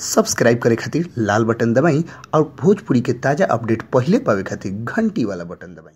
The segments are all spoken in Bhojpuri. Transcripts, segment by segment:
सब्सक्राइब करे खातिर लाल बटन दबाई और भोजपुरी के ताज़ा अपडेट पहिले पावे खातिर घंटी वाला बटन दबाई।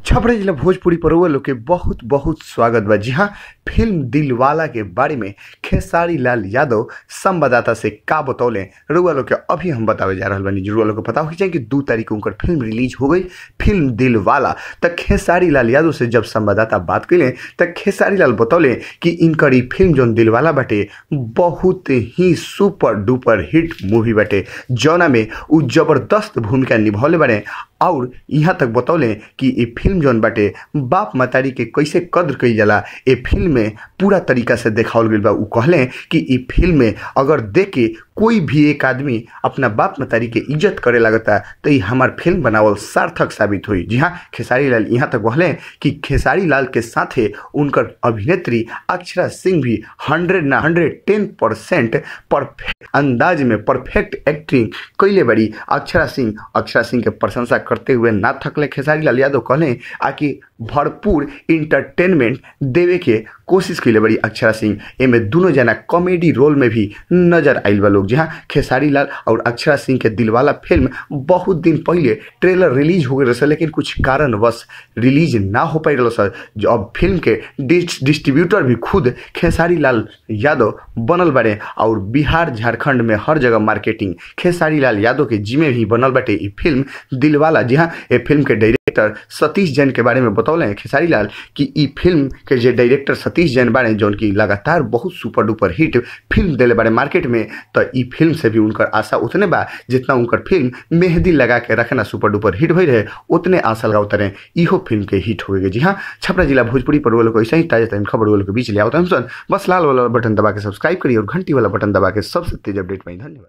छपरा जिला भोजपुरी पर लोग के बहुत बहुत स्वागत बा। जी हाँ, फिल्म दिलवाला के बारे में खेसारी लाल यादव संवाददाता से का बतौले रुआ लोग के अभी हम बतावे जा रहा बानी। रुआ लोग के पता हो जाए कि 2 तारीख को उनकर फिल्म रिलीज हो गई फिल्म दिलवाला। त खेसारी लाल यादव से जब संवाददाता बात कैले त खेसारी लाल बतौले कि इनकर ई फिल्म जौन दिलवाला बाटे बहुत ही सुपर डुपर हिट मूवी बाटे, जौना में उ जबरदस्त भूमिका निभौले बारे। और यहाँ तक बतौले कि ये फिल्म जौन बाटे बाप मतारी के कैसे कद्र कइल जाला ये फिल्म में पूरा तरीका से देखावल गइल बा। उ कहले कि ये फिल्म में अगर देख के कोई भी एक आदमी अपना बाप मतारी के इज्जत करे लगता तो ये हमार फिल्म बनावल सार्थक साबित हुई। जी हाँ, खेसारी लाल यहाँ तक कहले कि खेसारी लाल के साथे उनकर अभिनेत्री अक्षरा सिंह भी 100 ना 110% परफेक्ट अंदाज में परफेक्ट एक्टिंग कैले बड़ी अक्षरा सिंह। अक्षरा सिंह के प्रशंसा करते हुए ना थकले खेसारी लाल यादव कहले आकि भरपूर इंटरटेनमेंट देवे के कोशिश कैले बड़ी अक्षरा सिंह। एमे दोनों जना कॉमेडी रोल में भी नजर आइल बा लोग। जी हाँ, खेसारी लाल और अक्षरा सिंह के दिलवाला फिल्म बहुत दिन पहले ट्रेलर रिलीज हो गए रहा, लेकिन कुछ कारणवश रिलीज ना हो पाई रहा सर। जो अब फिल्म के डिस्ट्रीब्यूटर भी खुद खेसारी लाल यादव बनल बारे और बिहार झारखंड में हर जगह मार्केटिंग खेसारी लाल यादव के जिम्मे भी बनल बाटे ई फिल्म दिलवाला। जी हाँ, ये फिल्म के डायरेक्टर सतीश जैन के बारे में बतौले खेसारी लाल कि ई फिल्म के जे डायरेक्टर सतीश जैन बारे जौन की लगातार बहुत सुपर डुपर हिट फिल्म दिले बारे मार्केट में, तो ई फिल्म से भी उनकर आशा उतने बा जितना उनकर फिल्म मेहंदी लगा के रखना सुपर डुपर हिट भई रहे उतने आशा लगावत रहे इहो फिल्म के हिट हो गए। जी हाँ, छपरा जिला भोजपुरी पर लोग ऐसा ही ताजा तरीन खबर वालों के बीच ले आवत हम। बस लाल वाला बटन दबा के सब्सक्राइब करिए और घंटी वाला बटन दबा के सबसे तेज अपडेट पाई। धन्यवाद।